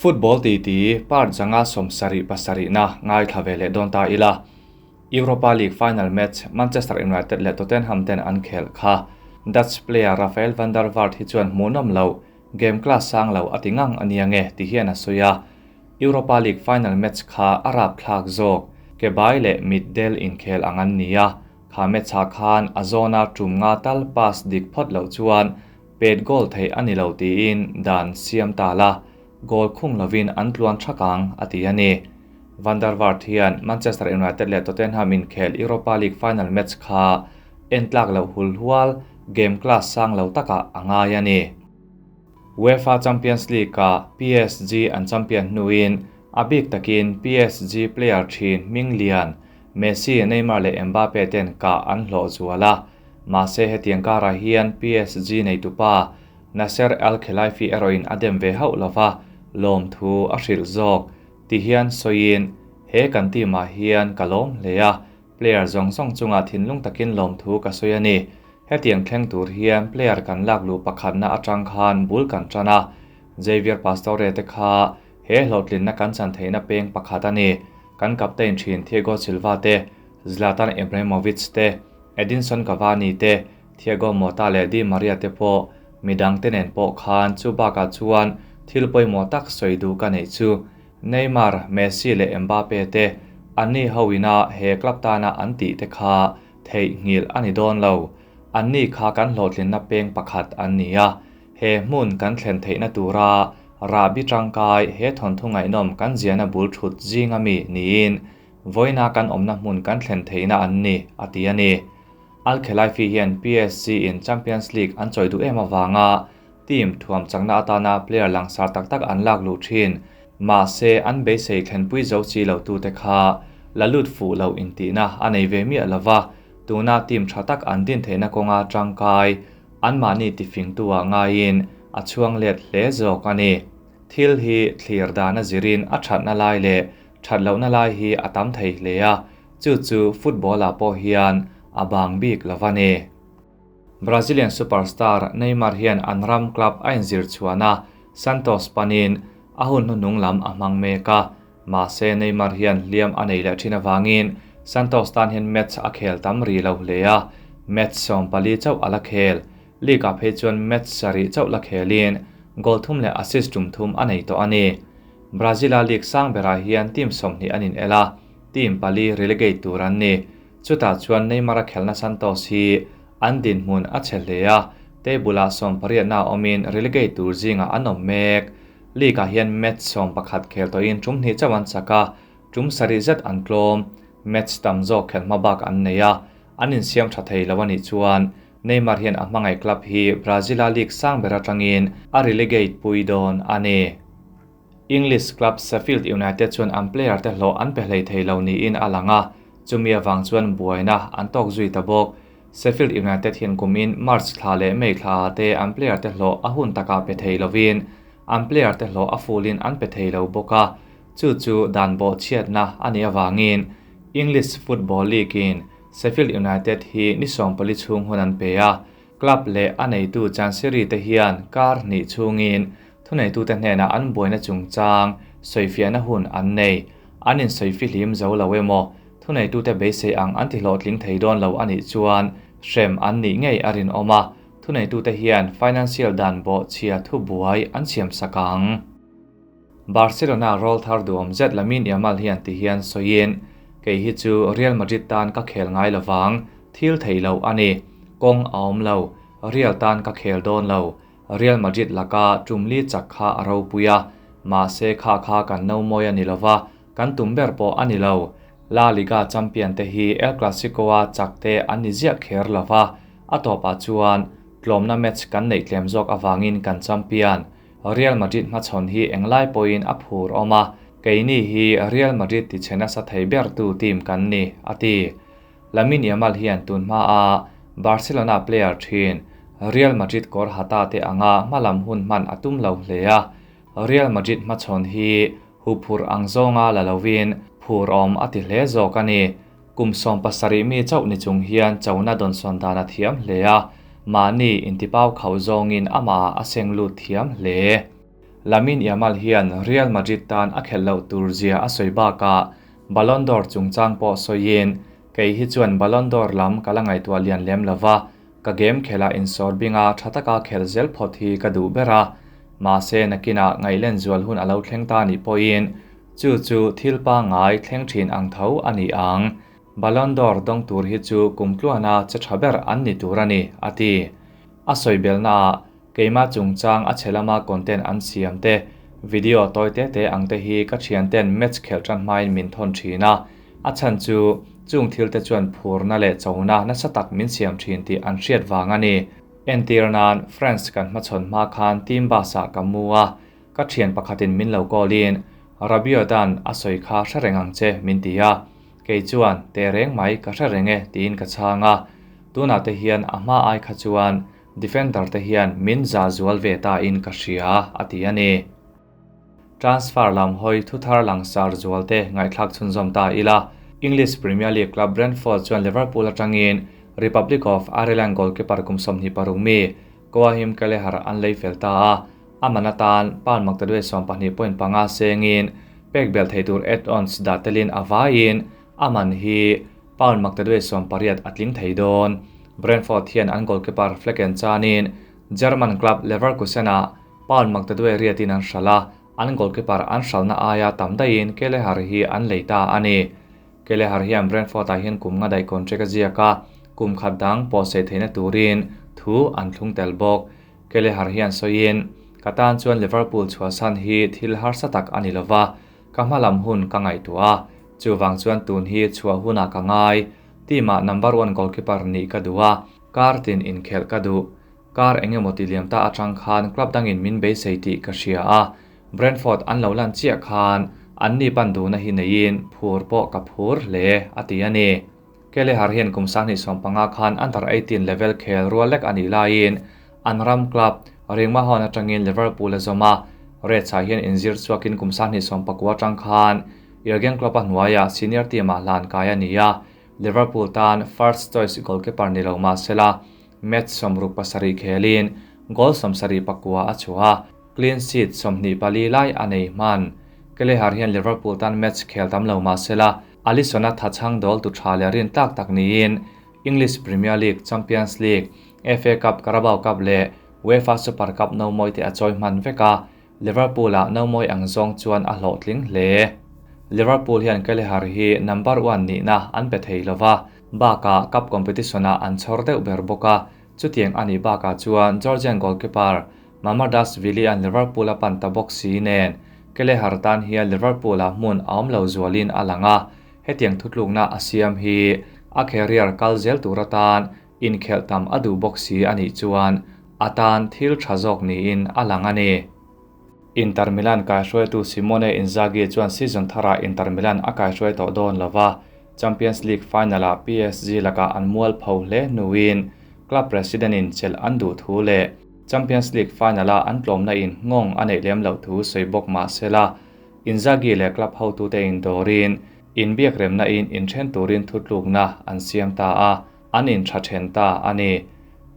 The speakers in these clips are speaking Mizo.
Football titi part zanga 77 na ngaithla ve leh dawn ta ila. Europa League final match Manchester United leh Tottenham ten an khel kha Dutch player Rafael van der Vaart hi chuan hmuhnawm lo, game class sang lo a ti ngang a nia nge ti hian a sawi a. Europa League final match kha a rapthlak zawk, ke bai leh mit del inkhel ang an ni a, kha match ah khan a zawna tum nga tal pass dik phawt loh chuan pet goal theih a ni lo tiin dan siam ta la, goal khung lovin an tluan thak ang a ti a ni. Van der Vaart hian Manchester United leh Tottenham inkhel Europa League final match kha en tlak loh hul hual, game class sang lo takah a ngai a ni. UEFA Champions League-ah PSG an champion hnuin a bik takin PSG player thin hming lian Messi, Neymar leh Mbappe ten kah an hlawh zual a. Mahse hetiang karah hian PSG neitupa Nasser Al-Khelaifi erawhin a dem ve hauh lova lawmthu a hrilh zawk ti hian sawiin, He kan team-ah hian ka lawm hle a, player zawng zawng chungah thinlung takin lawmthu ka sawi a ni. Hetiang thleng tur hian player kan lak luh pakhatna atang khan bul kan tan a, Javier Pastore te kha he hlawhtlinna kan chan theihna peng pakhat a ni. Kan captain thin Thiago Silva te, Zlatan Ibrahimovic te, Edinson Cavani te, Thiago Motta leh Di Maria te pawh midang te nen pawh khan chu bakah chuan thil pawimawh tak sawi duh ka neih chu Neymar, Messi leh Mbappe te anni ho ina he club tana an tih te kha Theihnghilh a ni dawn lo. Anni kha kan hlawhtlinna peng pakhat an ni a, he hmun kan thlen theihna tura rahbi tangkai he thawnthu ngaihnawm kan ziahna bul thut zinga mi niin vawiina kan awmna hmun kan thlen theihna an ni, a ti a ni. Al Khelaifi hian PSG in Champions League an chawi duh em avanga team thuam chakna atana player langsar tak tak an lak luh thin. Mahse, an beisei thlenpui zo chi lo tute kha la lut fuh loh intihna a nei ve miah lo va, tuna team tha tak an din theihna kawnga tangkai anmahni tifingtu ah ngaiin a chhuang let hle zawk a ni. Thil hi thlir dana zirin a thatna lai leh that lohna lai hi a tam thei hle a, chu chu football ah pawh hian a bang bik lo va ni. Brazilian superstar Neymar hian an ram club a inzir chhuahna Santos panin a hun hnuhnung lam a hmang mek a, mahse Neymar hian hliam a nei leh thin avangin Santos tan hian match a khel tam ri lo hle a, match 14 chauh a la khel. League-ah phei chuan match 7 chauh la khelin goal thum leh assist tum thum a nei tawh a ni. Brazil-a league sang berah hian team 20 an inel a, team pali relegate tur an ni. Chutah chuan Neymar a khelna Santos hi an dinhmun a chhe hle a, table-ah 18 na awmin relegate tur zingah an awm mek. League-ah hian match 11 khel tawhin tum hnih chauh an chak a, tum 7 zet an tlawm. Match tam zawk khelh hma bak an nei a, an insiam tha thei lo a nih chuan Neymar hian a hmangaih club hi Brazil-a league sang ber atangin a relegate pui dawn a ni. English club Sheffield United chuan an player te hlawh an pe hlei thei lo niin a lang a, chumi avang chuan buaina an tawk zui ta bawk. Sheffield United hian kumin March thla leh May thla te an player te hlawh a hun takah pe thei lovin an player te hlawh a fulin an pe thei lo bawk a, chu chu dan bawh chhiatna a nih avangin English Football League in Sheffield United hi ni 14 chhung hun an pe a, club leh a neitu Chansiri te hian kar hnih chhungin thuneitute hnenah an buaina chungchang sawifiahna hun an nei. An insawifi hlim zo lo emaw, thuneitute beisei ang an tihlawhtling thei dawn lo a nih chuan hrem an nih ngei a rinawm a, thuneitute hian financial dan bawh chhia thu buai an siam sak ang. Barcelona roll thar duhawm zet Lamine Yamal hian ti hian sawiin, Kei hi chu Real Madrid tan ka khel ngai lovang, thil thei lo a ni. Kawng a awm lo, Real tan ka khel dawn lo. Real Madrid laka tumli chak kha a ropui a, mahse kha kha kan no mawi a ni lova, kan tum ber pawh a ni lo. La Liga champion te hi El Clasico-a chak te an ni ziah kher lova, a tawpah chuan tlawmna match kan neih tlem zawk awangin kan champion. Real Madrid hmachhawn hi englai pawhin a phur awm a, keini hi Real Madrid tichhe nasa thei bertu team kan ni, a ti. Lamine Yamal hian tun hma a Barcelona player thin Real Madrid kawr hata te anga hmalam hun hman a tum lo hle a, Real Madrid hmachhawn hi huphur ang zawnga la lovin phur awm a ti hle zawk a ni. Kum 17 mi chauh ni chung hian chona dawnsawn dan a thiam hle a, mahni intipau khauh zawngin amah a seng lut thiam hle. Lamine Yamal hian Real Madrid tan a khelh loh tur zia a sawi bakah Ballon d'Or chungchang pawh sawiin, Kei hi chuan Ballon d'Or lam ka la ngaihtuah lian lem lo va, ka game khelhah insawr binga tha taka khelh zel phawt hi ka duh ber a. Mahse, nakinah ngaihlen zual hun a lo thleng ta nih pawhin chu chu thil pangngai thleng thin ang tho a ni ang. Ballon d'Or dawng tur hi chu kumtluana che tha ber an ni tur a ni, a ti. A sawi belnaah Keimah chungchang a chhe lama content an siam te, video tawi te te ang te hi ka thianten match khelh tan hmain min thawn thin a, a chhan chu chung thil te chuan phurna leh chona nasa tak min siam thin tih an hriat vang a ni. Entir nan, France kan hmachhawn hma khan team bus ah ka mu a, ka thian pakhatin min lo call in, Rabiot an a sawi kha hre reng ang che min ti a, kei chuan teh reng mai ka hre reng e tiin ka chhang a, tunah te hian a hma ai kha chuan Defender te hian min za zual ve ta in ka hria, a ti a ni. Transfer lam hawi thuthar langsar zual te ngaihthlak chhunzawm ta ila, English Premier League club Brentford chuan Liverpool atangin Republic of Ireland goalkeeper kum 26 mi Caoimhin Kelleher an lei fel ta a, a man atan pound maktaduai 12.5 sengin pek belh thei tur add-ons dah telin a vaiin a man hi Pound maktaduai 80 a tling thei dawn. Brentford hian an goalkeeper Flekken chanin German club Leverkusen-ah pound maktaduai riatin an hralh a, an goalkeeper an hralhna aia tam daihin Kelleher hi an lei ta a ni. Kelleher hian Brentford-ah hian kum nga daih contract a ziak a, kum khat dang pawhsei theihna turin thu an thlung tel bawk. Kelleher hian sawiin, Ka tan chuan Liverpool chhuahsan hi thil harsa tak a ni lova, Ka hmalam hun ka ngaihtuah a, chuvang chuan tun hi chhuah hunah ka ngai. Team ah number one goalkeeper nih ka duh a, kar tin inkhelh ka duh. Kar eng emaw ti liam ta atang khan club dangin min beisei tih ka hria a, Brentford an lo lan chiah khan anni pan duhna hi neiin phur pawh ka phur hle, a ti a ni. Kelleher hian kum 2015 khan under 18 level khel rual lek a nih laiin an ram club Ringmahon atangin Liverpool a zawm a, Reds ah hian inzir chhuakin kum 2019 atang khan Jurgen Klopp-a hnuaiah senior team-ah hlan kai a ni a, Liverpool tan first choice goalkeeper ni lo mah sela match 67 khelin goal 74 a chhuah a, clean sheet 24 lai a nei hman. Kelleher hian Liverpool tan match khel tam lo mah sela Alisson-a thachhang dawl tu tha leh rin tlak tak niin English Premier League, Champions League, FA Cup, Carabao Cup leh UEFA Super Cup no mawi te a chawi hman vek a, Liverpool-ah no mawi ang zawng chuan a hlawhtling hle. Liverpool hian Kelleher hi number one nihna an pe thei lo va, bakah cup competition-ah an chhawr deuh ber bawk a, chutiang a nih bakah chuan Georgian goalkeeper Mamardashvili-a'n Liverpool a pan ta bawk si nen, Kelleher tan hian Liverpool-ah hmun a awm lo zualin a lang a, hetiang thutlukna a siam hi a career kal zel tur atan inkhelh tam a duh bawk si a nih chuan a tan thil tha zawk niin a lang a ni. Inter Milan kaihruaitu Simone Inzaghi chuan season tharah Inter Milan a kaihruai tawh dawn lo va, Champions League final-ah PSG lakah an mual pho hle hnuin club president-in chelh an duh thu leh Champions League final-a an tlawmna in nghawng a neih lem loh thu sawi bawk mah sela, Inzaghi leh club hotute indawrin inbiakremna in inthen turin thutlukna an siam ta a, an intha then ta a ni.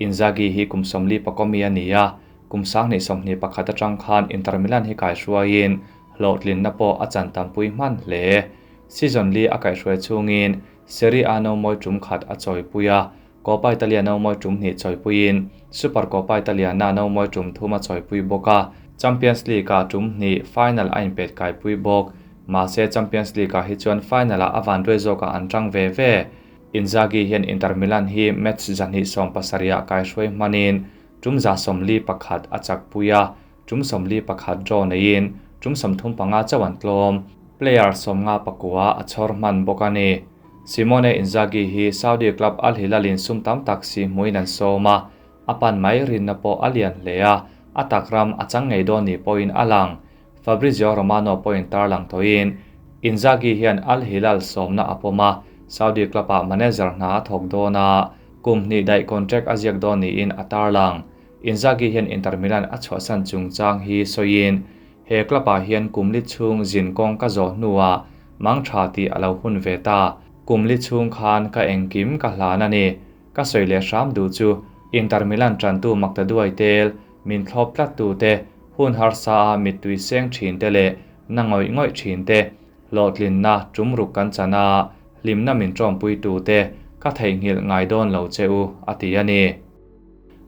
Inzaghi hi kum 40 pakawmi a ni a, kum 2021 atang khan Inter Milan hi kaihruaiin hlawhtlinna pawh a chan tampui hman hle. Season li a kaihruai chungin Serie A no mawi tum khat a chawipui a, Coppa Italia no mawi tum hnih chawipuiin Super Coppa Italiana no mawi tum thum a chawipui bawk a, Champions League-ah tum hnih final a inpet kaipui bawk. Mahse Champions League-ah hi chuan final-ah a vanduai zawkah an tang ve ve. Inzaghi hian Inter Milan hi match 270-ah kaihruai hmanin tum 141 a chakpui a, tum 41 draw neiin tum 35 chauh an tlawm. Player 59 a chhawr hman bawk a ni. Simone Inzaghi hi Saudi club Al Hilal-in sum tam tak si hmuin an sawm a, a pan mai rinna pawh a lian hle a, a tak ram a chang ngei dawn ni pawhin a lang. Fabrizio Romano pawhin tarlang tawhin Inzaghi hian Al Hilal sawmna a pawm a, Saudi club-ah manager hna a thawk dawn a, kum hnih daih contract a ziak dawn niin a tarlang. Inzaghi hian Inter Milan a chhuahsan chungchang hi sawiin, He club-ah hian kum li chhung zin kawng ka zawh hnuah mang tha tih a lo hun ve ta. Kum li chhung khan ka engkim ka hlan a ni. Ka sawi leh hram duh chu Inter Milan tantu makta duai tel, min thlawp tlat tu te, Hun harsa a mittui seng thin te leh na ngawih ngawih thin te, hlawhtlinna tum ruk kan chan a, hlimna min tawmpuitu te ka theihnghilh ngai dawn lo che u, a ti a ni.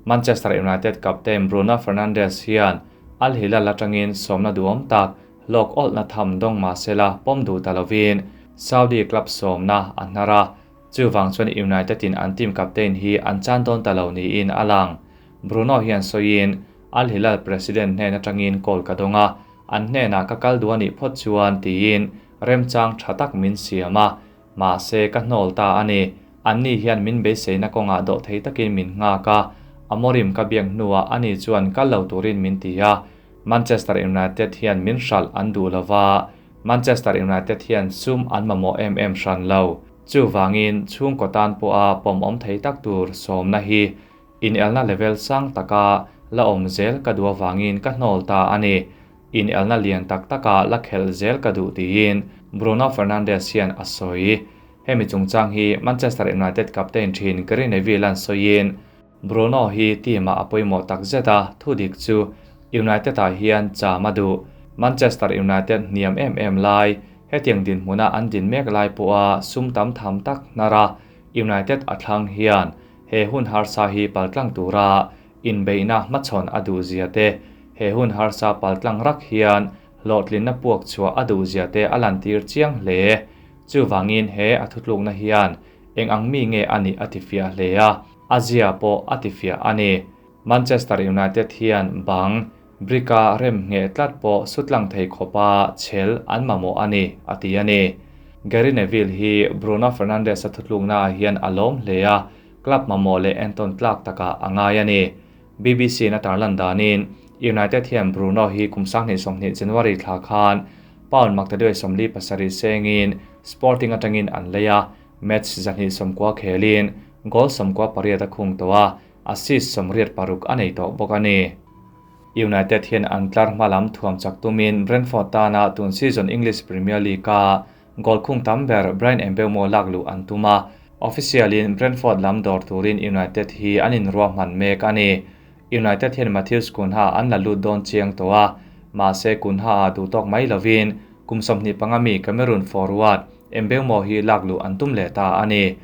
Manchester United captain Bruno Fernandes hian Al Hilal atangin sawmna duhawm tak hlawk awlhna tham dawng mahsela pawm duh ta lovin Saudi club sawmna a hnar a, chuvang chuan United in an team captain hi an chan dawn ta lo niin a lang. Bruno hian sawiin Al Hilal president hnen atangin call ka dawng a, an hnenah ka kal duh a nih phawt chuan tiin remchang tha tak min siam a, mahse ka hnawl ta a ni. Anni hian min beiseina kawngah dawh thei takin min nghak a, Amorim ka biak hnuah ani chuan kal lo turin min ti a, Manchester United hian min hralh an duh lova, Manchester United hian sum an mamawh em em hran lo. Chuvangin chhungkaw tan pawha pawmawm thei tak tur sawmna hi Inelna level sang taka la awm zel ka duh avangin ka hnawl ta a ni. Inelna lian tak taka la khelh zel ka duh tiin Bruno Fernandes hian a sawi. Hemi chungchang hi Manchester United captain thin Gary Neville an sawiin, Bruno hi team-ah a pawimawh tak zet a, thudik chu United-ah hian cham a duh. Manchester United hniam em em lai, hetiang dinhmuna an din mek lai pawha sum tam tham tak hnar a, United a thlang hian He hun harsa hi paltlang tura inbeihna hmachhawn a duh zia te, he hun harsa paltlang rak hian hlawhtlinna puak chhuah a duh zia te a lantir chiang hle. Chuvangin he a thutlukna hian eng ang mi nge a nih a tifiah hle a, a zia pawh a tifiah a ni. Manchester United hian bang brick-a rem ngheh tlat pawh sutlang thei khawpa chhel an mamawh a ni, a ti a ni. Gary Neville hi Bruno Fernandes-a thutluknaah hian a lawm hle a, club mamawh leh entawn tlak takah a ngai a ni. BBC-in a tarlan danin, United hian Bruno hi kum 2020 January thla khan pound maktaduai 47 sengin Sporting atangin an lei a, match 290 khelin goal 98 a khung tawh a, Assist 86 a nei tawh bawk a ni. United hian an tlar hma lam thuam chak tumin Brentford tana tun season English Premier League-a goal khung tam ber Bryan Mbeumo lak luh an tum a, official-in Brentford lam dawr turin United hi an inruahman mek a ni. United hian Matheus Cunha an la lut dawn chiang tawh a, mahse Cunha-a duhtawk mai lovin kum 25 mi Cameroon forward Mbeumo hi lak luh an tum leh ta a ni.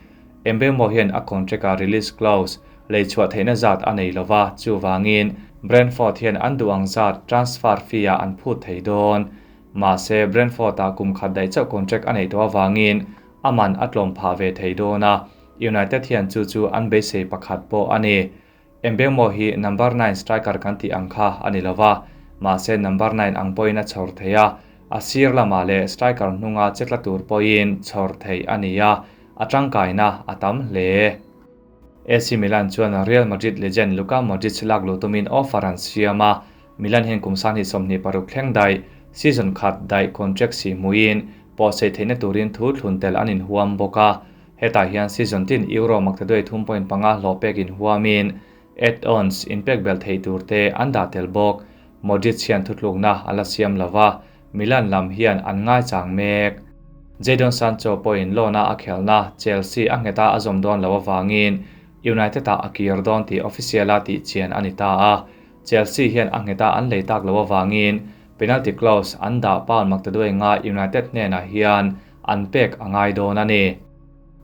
Mbeumo hian a contract-a release clause lei chhuah theihna zat a nei lova, chuvangin Brentford hian an duh ang zat transfer fee-ah an phut thei dawn. Mahse, Brentford-ah kum khat daih chauh contract a neih tawh avangin a man a tlawm phah ve thei dawn a, United hian chu chu an beisei pakhat pawh a ni. Mbeumo hi number nine striker kan tih ang kha a ni lova, mahse number nine ang pawhin a chhawr thei a, a sir lamah leh striker hnunga che tla tur pawhin chhawr theih a ni a, a tangkaina a tam hle. AC Milan chuan Real Madrid legend Luka Modric lak luh tumin offer an siam a, Milan hian kum 2026 thleng daih season khat daih contract si hmuin pawhsei theihna turin thu thlun tel an inhuam bawk a. Hetah hian season tin Euro maktaduai 3.5 hlawh pek inhuamin add-ons inpek belh theih tur te an dah tel bawk. Modric hian thutlukna a la siam lova, Milan lam hian an ngaichang mek. Jadon Sancho pawhin loan-a a khelhna Chelsea a ngheta a zawm dawn loh avangin United-ah a kir dawn tih official-a tihchian a ni ta a. Chelsea hian a ngheta an lei tak loh avangin penalty clause an dah pound maktaduai nga United hnenah hian an pek a ngai dawn a ni.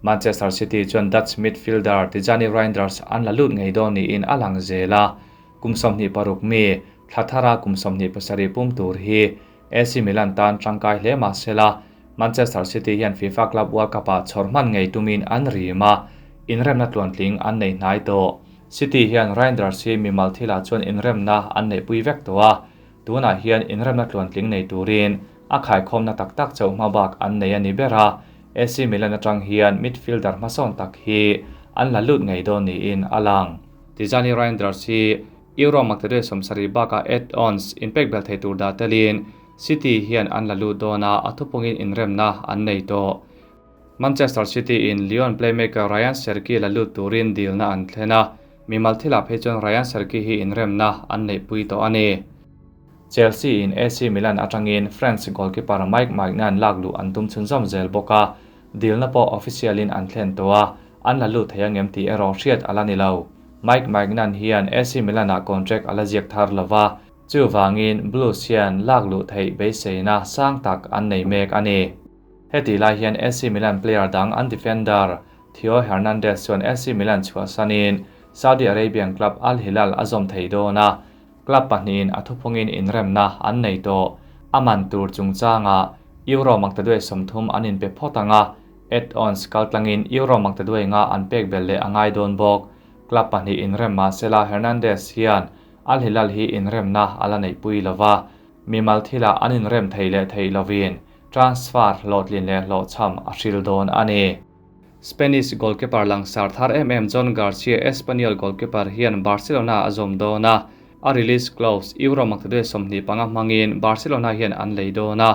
Manchester City chuan Dutch midfielder Tijjani Reijnders an la lut ngei dawn niin a lang zel a, kum 26 mi, thla thara kum 27 pum tur hi AC Milan tan tangkai hle mah sela, Manchester City hian FIFA Club World Cup-ah chhawr hman ngei tumin an rim a, inremna tluantling an nei hnai tawh. City hian Reijnders hi mimal thilah chuan inremna an neihpui vek tawh a, tunah hian inremna tluantling nei turin a khaikhawmna tak tak chauh hma bak an nei a ni ber a, AC Milan atang hian midfielder hmasawn tak hi an la lut ngei dawn niin a lang. Tijjani Reijnders hi Euro maktaduai 70 bakah add-ons inpek belh thei tur dah telin City hian an la lut dawn a, a thupungin inremna an nei tawh. Manchester City in Lyon playmaker Rayan Cherki la lut turin dilna an thlen a, mimal thilah phei chuan Rayan Cherki hi inremna an neihpui tawh a ni. Chelsea in AC Milan atangin France goalkeeper Mike Maignan lak luh an tum chhunzawm zel bawk a, dilna pawh official in an thlen tawh a, an la lut thei angem tih erawh hriat a la ni lo. Mike Maignan hian AC Milan ah contract a la ziak thar lova, Chuvangin Blues hian lak luh theih beiseina sang tak an nei mek a ni. Heti lai hian AC Milan player dang an defender Theo Hernandez chuan AC Milan chhuahsanin Saudi Arabian club Al Hilal a zawm thei dawn a, club pahnihin a thuphungin inremna an nei tawh. A man tur chungchangah Euro maktaduai 30 an inpe phawt ang a, add-ons kaltlangin Euro maktaduai nga an pek belh leh a ngai dawn bawk. Club pahnih inrem mahsela Hernandez hian Al Hilal hi inremna a la neihpui lo va, mimal thilah an inrem thei leh theih lovin transfer hlawhtlin leh hlawhchham a hril dawn a ni. Spanish goalkeeper langsar thar em em Joan Garcia Espanyol goalkeeper hian Barcelona a zawm dawn a, a release clause Euro maktaduai 25 hmangin Barcelona hian an lei dawn a,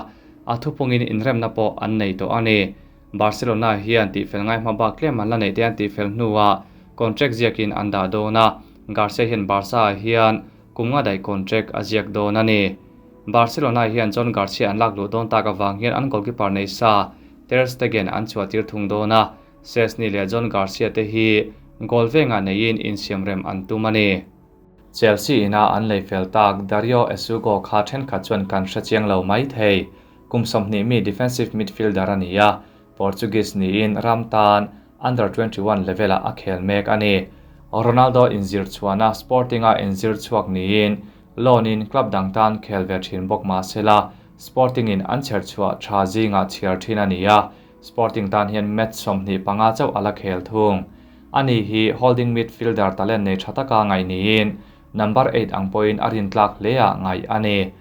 a thupungin inremna pawh an nei tawh a ni. Barcelona hian tihfel ngai hma bak tlem an la neih te an tihfel hnuah contract ziakin an dah dawn a, Garcia hian Barca ah hian kum nga daih contract a ziak dawn a ni. Barcelona hian Joan Garcia an lak luh dawn tak avang hian an goalkeeper nei sa Ter Stegen an chhuah tir thung dawn a, Szczesny leh Joan Garcia te hi goal vengah neiin insiamrem an tum a ni. Chelsea ina an lei fel tak Dario Essugo kha thenkhat chuan kan hre chiang lo mai thei. Kum 20 mi defensive midfielder a ni a, Portuguese niin ram tan under 21 level-ah a khel mek a ni. Ronaldo inzir chhuahna Sporting-a inzir chhuak niin loan-in club dang tan khel ve thin bawk mahsela Sporting-in an chher chhuah tha zingah chhiar thin a ni a, Sporting tan hian match 25 chauh a la khel thung. Ani hi holding midfielder talent nei tha taka ngai niin number 8 ang pawhin a rin tlak hle ah ngai a ni.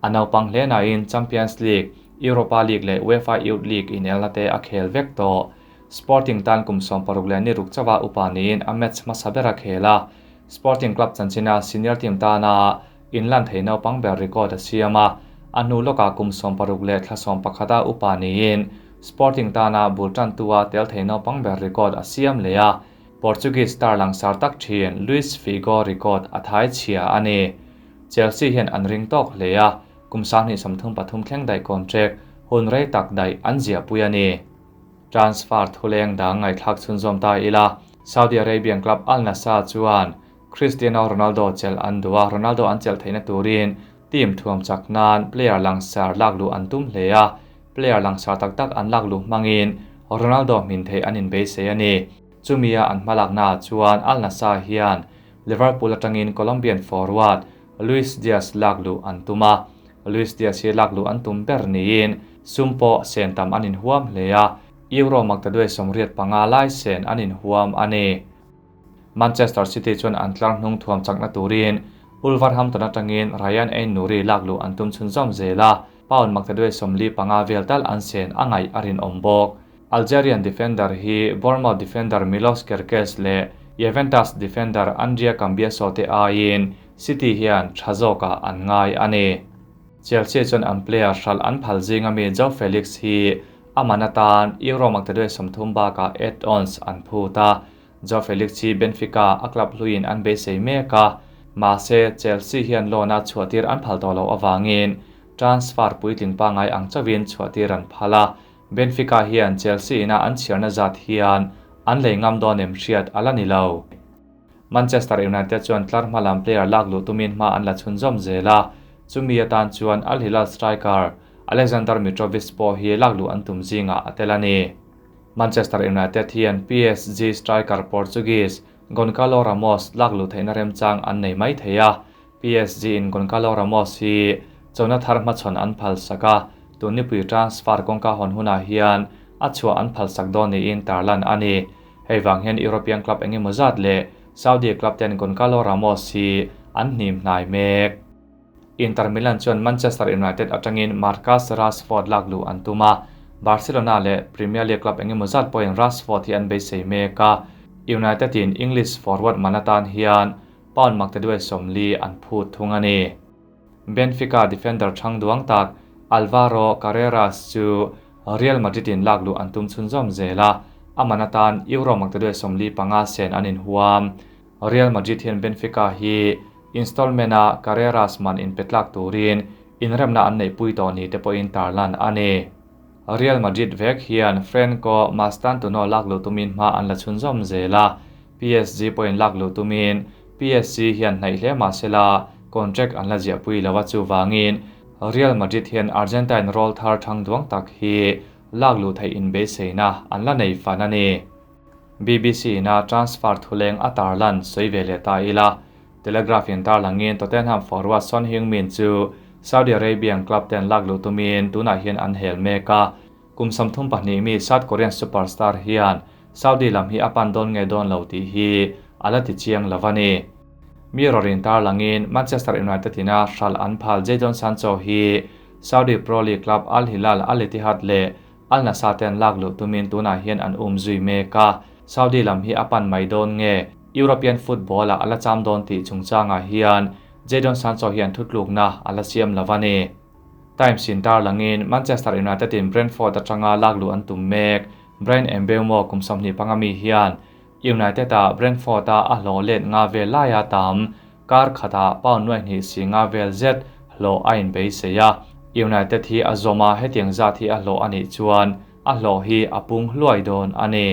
A naupang hle nain Champions League, Europa League leh UEFA Youth League inelna te a khel vek tawh. Sporting tan kum 16 leh ni ruk chawa upa niin a match hmasa ber a khel a. Sporting club chanchina senior team tana inlan thei naupang ber record a siam a, a hnu lawkah kum 16 leh thla 11 a upa niin Sporting tana bul tan tua tel thei naupang ber record a siam leh a. Portuguese star langsar tak thin Luis Figo record a thai chhia a ni. Chelsea hian an ring tawk hle a, kum 2033 thleng daih contract hun rei tak daih an zia pui a ni. Transfer thuleng dang ngaihthlak chhunzawm ta ila, Saudi Arabian club Al Nassr chuan Cristiano Ronaldo chel an duh a, Ronaldo an chel theihna turin team thuam chak nan player langsar lak luh an tum hle a, player langsar tak tak an lak luh hmangin Ronaldo hmin thei an inbeisei a ni. Chumia an hmalakna chuan Al Nassr hian Liverpool atangin Colombian forward Luis Diaz lak luh an tum a, Luis Diaz hi lak luh an tum ber niin sum pawh sen tam an inhuam hle a, Euro maktaduai 85 lai sen an inhuam a ni. Manchester City chuan an tlar hnung thuam chakna turin Wolverhampton atangin Rayan Ait-Nouri lak luh an tum chhunzawm zel a, pound maktaduai 45 vel tal an sen a ngaih a rinawm bawk. Algerian defender hi Bournemouth defender Milos Kerkez leh Juventus defender Andrea Cambiaso te aiin City hian tha zawkah an ngai a ni. Chelsea chuan an player hral an phal zinga mi Joao Felix hi aman atan Euro maktaduai 30 bakah add-ons an phut a. Joao Felix hi Benfica a club hluin an beisei mek a, mahse Chelsea hian loan a chhuahtir an phal tawh loh awangin transfer puitling pangai ang chawin chhuahtir an phal a. Benfica hian Chelsea ina an chhiarna zat hian an lei ngam dawn em hriat a la ni lo. Manchester United chuan tlar hmalam player lak luh tumin hma an la chhunzawm zel a, chumi atan chuan Al Hilal striker Alexander Mitrovic pawh hi lak luh an tum zingah a tel a ni. Manchester United hian PSG striker Portuguese Goncalo Ramos lak luh theihna remchang an nei mai thei a, PSG in Goncalo Ramos hi chona thar hmachhawn an phal sak a, tunipui transfer kawngka hawn hunah hian a chhuah an phal sak dawn niin tarlan a ni. Hei vang hian European club engemaw zat leh Saudi club ten Goncalo Ramos hi an hnim hnai mek. Inter Milan chuan Manchester United atangin Marcus Rashford lak luh an tum a, Barcelona leh Premier League club engemaw zat pawhin Rashford hi an beisei mek a. United in English forward man atan hian pound maktaduai 40 an phut thung a ni. Benfica defender thang duang tak Alvaro Carreras chu Real Madrid in lak luh an tum chhunzawm zel a, aman atan Euro maktaduai 45 sen an inhuam. Real Madrid hian Benfica hi installment a Carreras man in petlak turin inremna an neih pui tawh ni te pawhin tarlan a ni. Real Madrid vek hian Franco Mastantuono lak luh tumin hma an la chhunzawm zel a, PSG pawhin lak luh tumin PSG hian hnaih hle mahsela contract an la ziahpui lo a, chuvangin Real Madrid hian Argentine rawlthar thang duang tak hi lak luh theih inbeiseina an la nei fan a ni. BBC ina transfer thuleng a tarlan sawi ve leh ta ila, Telegraph in tarlangin Tottenham forward Son Heung-min chu Saudi Arabian club ten lak luh tumin tunah hian an hel mek a, kum 32 mi South Korean superstar hian Saudi lam hi a pan dawn nge dawn lo tih hi a la ti chiang lo a ni. Mirror in tarlangin Manchester United ina hralh an phal Jadon Sancho hi Saudi Pro League club Al Hilal, Al Ittihad leh Al Nassr ten lak luh tumin tunah hian an um zui mek a, Saudi lam hi a pan mai dawn nge European football ah a la cham dawn tih chungchangah hian Jadon Sancho hian thutlukna a la siam lo a ni. Times in tarlangin Manchester United in Brentford atanga lak luh an tum mek. Bryan Mbeumo kum 25 mi hian United ah Brentford a a hlawh let nga vel laia tam kar khatah pound nuai hnih si nga vel zet hlawh a inbeisei a. United hi a zawm a, hetiang zat hi a hlawh a nih chuan a hlawh hi a pung hluai dawn a ni.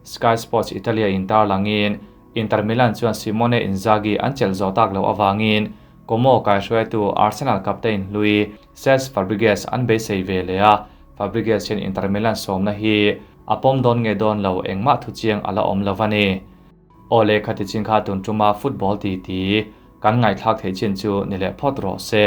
Sky Sports Italia in tarlangin Inter Milan chuan Simone Inzaghi an chelh zawh tak loh avangin Como kaihruaitu Arsenal captain hlui Cesc Fabregas an beisei ve leh a, Fabregas hian Inter Milan sawmna hi a pawm dawn nge dawn lo engmah thuchiang a la awm lo a ni. Aw le, khati chin kha tun tuma football titi kan ngaihthlak theih chin chu ni leh phawt rawh se.